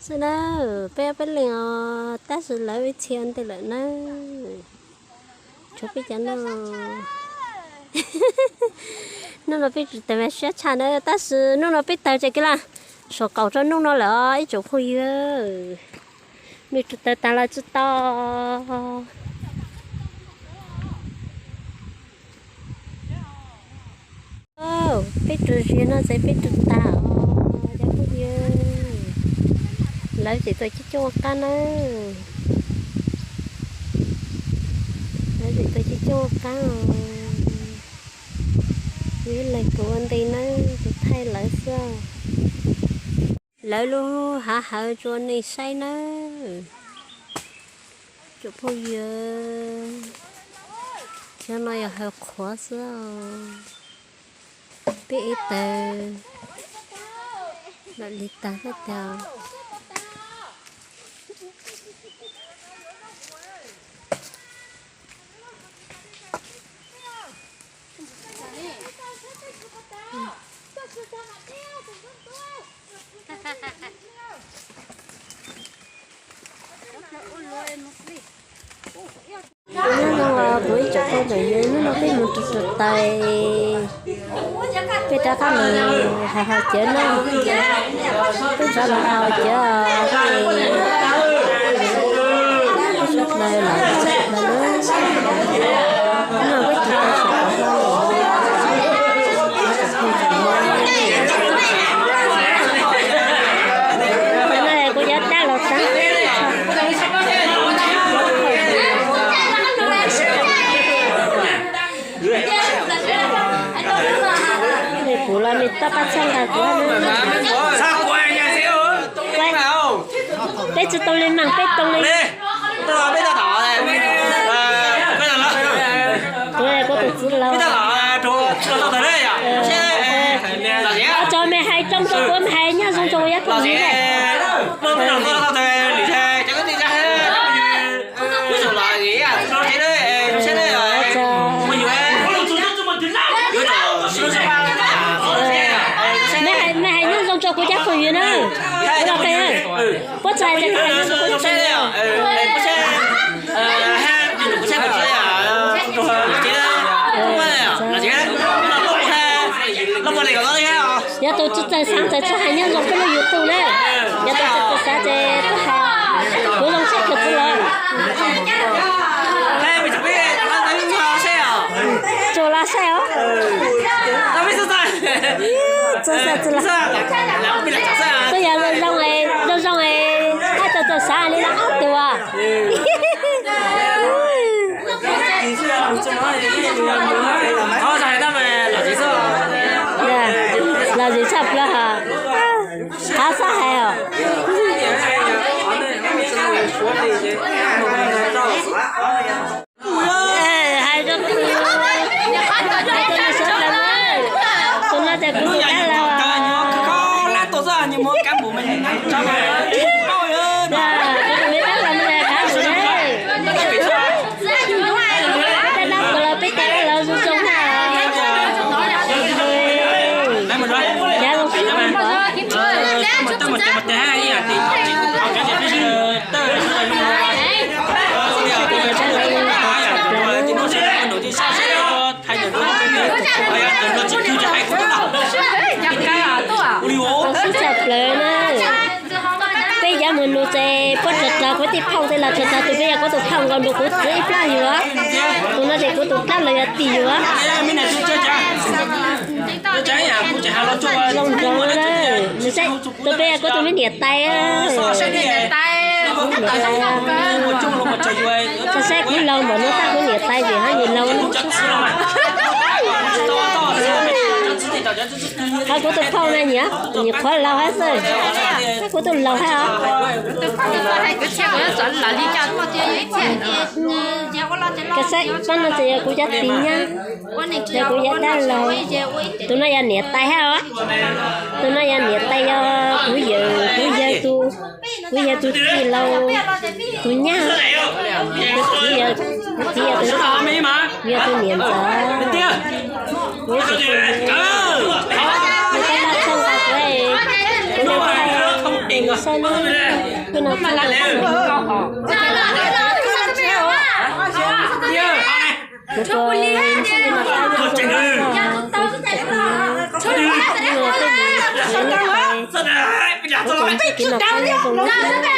Xwb na, peb peb leeg os, tab sis lawv ib txhia ntej lawm na. Tshuav peb cov no. Hnub no peb tus taws mas siab tshaj na, tab sis hnub no peb taws tseem kiag laj saum qaum rau hnub no lawm os ib tsoom phooj ywg. Nws tus taws tas los tsis tau. Peb tus ziag no ces peb tus tas os cov phooj ywg. Lawv tseem tuaj coob coob ua qab na. Lawv tseem tuaj coob coob ua qab os. Yog ib leeg kuv ua nti nawb, kuv thaij lawv xwb. Lawv lub hav hawv tso nej saib nawb. Cov phooj ywg, cov no yog hawv qhuav xwb. Peb ib tawg lawm li tag xwb tiag. Hnub no kuv ib tsoom phooj ywg, hnub no peb mus rau tus taws, peb rov qab mus haus haus cawv na. Peb rov los haus cawv, peb sawv daws los sawv daws na. Hnub no peb tus taws sawv daws los. Kuv yuav dab los tag. Kuv los nws toj paj txhawb nqa kuv. Peb tsis tau li mas peb tau li. Kuv, kuv tus txiv laus. Ua tsaug mej hais zoo zoo rau kuv, mej hais nyob zoo rau kuv ib pliag. Mej hais nyob zoo rau kuv cov phooj ywg na. Kuv los qhia. Puab tsis hais tias koj hais nyob zoo kuv cov phooj ywg. Yog tus tsis txawj xav ces tsis hais nyob zoo peb lub YouTube na. Yog tus tsis txawj xav ces koj hais kuv zoo saib kawg txiv laus. Tsuas los saib os. Tsuas saib txiv laus. Koj yog zoo zoo, zoo zoo, hais txawj txawj xav li no ob tug as. Los zim tshaj plaws hos. Qhov xab hais os. Hais rau tus, hais rau tus sawv daws, tus no ces kuv tus dab laug. Kuv tus me dab laug no kav tus ne. Peb dab laug los peb tus dab laug zoo zoo na. Cav zoo sib npam. Sib tshaj plaws na. Peb yav mus nus ces puab rog rog kuv tej phauj tej los rog rog tus, peb yog kuv tus phauj nkaus nrug kuv txiv ib plab yuav. Tus no ces kuv tus dab laug yog tim yuav. Zoo nrog na, nws saib tus peb yog kuv tus me niam tais. Saib kuv laug npaum no tab kuv niam tais vim hab nws laug. Hab kuv tus phauj na nyiam, nyiam qhuav laug hab xwb. Hab kuv tus laug hab os. Koj saib, pab no ces yog kuv cov tij nyab, yog kuv yawg dab laug. Tus no yog niam tais hab os. Tus no yog niam tais, yog kuv yawg, kuv yawg tus, kuv yawg tus tij laug tus nyab. Kuv txiv yog, kuv txiv yog tus, kuv yawg tus niam ntxawm. Kuv ib tug phooj ywg, nws tab laj txhawb nqa kuv, kuv nug, kuv Saib na, peb no txhob tau txhob nws no, kuv tus li no txhob nws no tau no, kuv tus li no tej mus tsev na, ua tsaug ntawm txoj kev no pab nyob zoo na.